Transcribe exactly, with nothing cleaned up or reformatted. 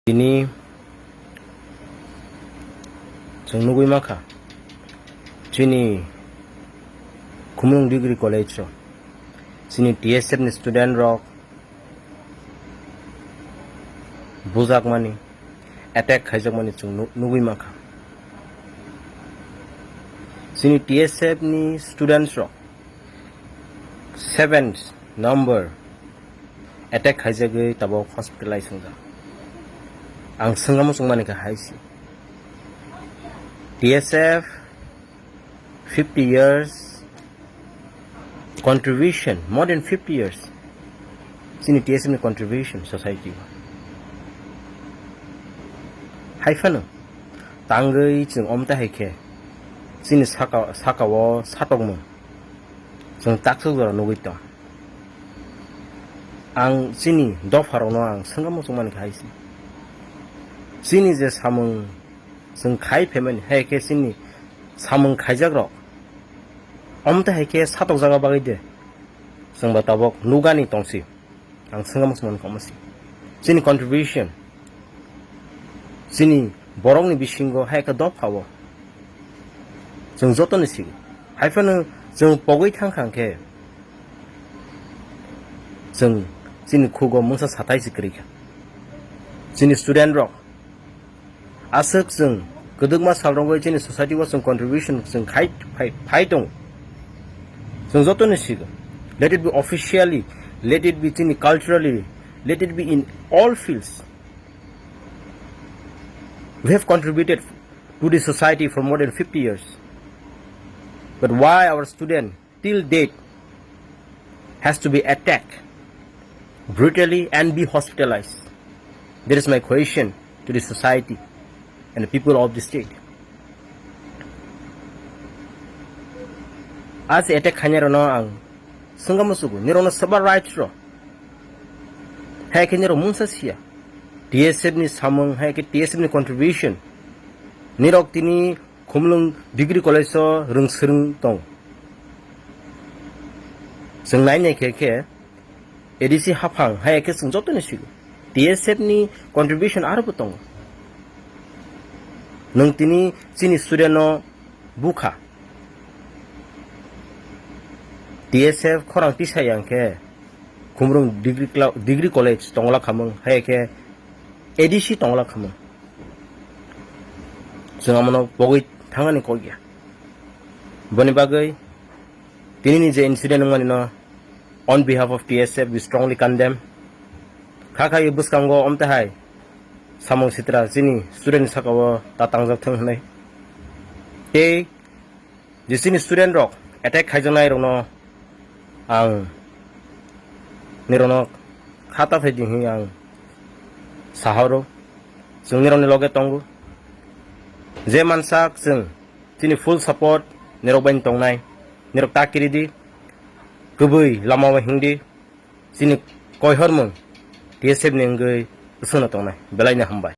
Tini chwng nugwi mankha, chini Khumulwng Degree College o chini T S F ni student rok bujakmani, attack khaijakmani chwng nu-, nugwi mankha. Chini T S F ni students rok seventh number attack khaijagwi tabuk hospitalize wngjak. Ang swngamo chwngmani kha hai se. T S F fifty years contribution, more than fifty years. Chini T S F ni contribution society o. Hai phano tangwi chwng omta hai khe chini saka, saka o satokmung chwng taksuk jora nugwi tong. Ang chini dopharokno ang swngamo chwngmani kha hai se. Chini je samung chwng khai phaimani, hai khe chini samung khaijakrok omta hai khe satokjaga bagwi de chwngba tabuk nugani tongsi. Ang swngamo chwngmani kha hai se. Chini contribution, chini borokni bisingo hai khe dopha o chwng jotoni sigi. Hai phano chwng pogwi thang kha khe chwng chini khugo mungsa satai se kwrwi kha. Chini student rok aswk chwng kwdwkma sal rogwi chini society o chwng contribution chwng khai phai, phai tongo. Chwng jotoni sigi. Let it be officially, let it be chini culturally, let it be in all fields. We have contributed to the society for more than fifty years. But why our student till date has to be attacked brutally and be hospitalized? That is my question to the society and the people of the state. As attack khainai rokno ang swngamo sugo, nirokno swba rights rok. Hai khe nirok mungsa siya. T S F ni samung, hai khe T S F ni contribution. Nirok tini Khumulwng Degree College o rwng swrwng tong. Chwng nai nai khe khe A D C haphang hai khe chwng joto ni sigo. T S F ni contribution aro bo tongo. Nwng tini chini student no bukha. T S F khorang tisa yang khe Khumulwng Degree Cla-, Degree College tongla khamung, hai khe A D C tongla khamung. Chwng amono pogwi thangani kok ya. Boni bagwi tini ni je incident wngmani no, on behalf of T S F, we strongly condemn. Kha kha bwskango omte hai samung sitra chini student saka o ta tangjak thung hwnwi. Tei je chini student rok attack khaijaknai rokno ang nirokno kha ta phai di hwnwi ang sahoro. Chwng nirokni loge tongo. Je mansak chwng chini full support nirok bai tongnai. Nirok ta kiri di, kwbwi lama bai hwng di. Chini koihormung T S F ni wngwi swngno tongnai. Belai no hambai.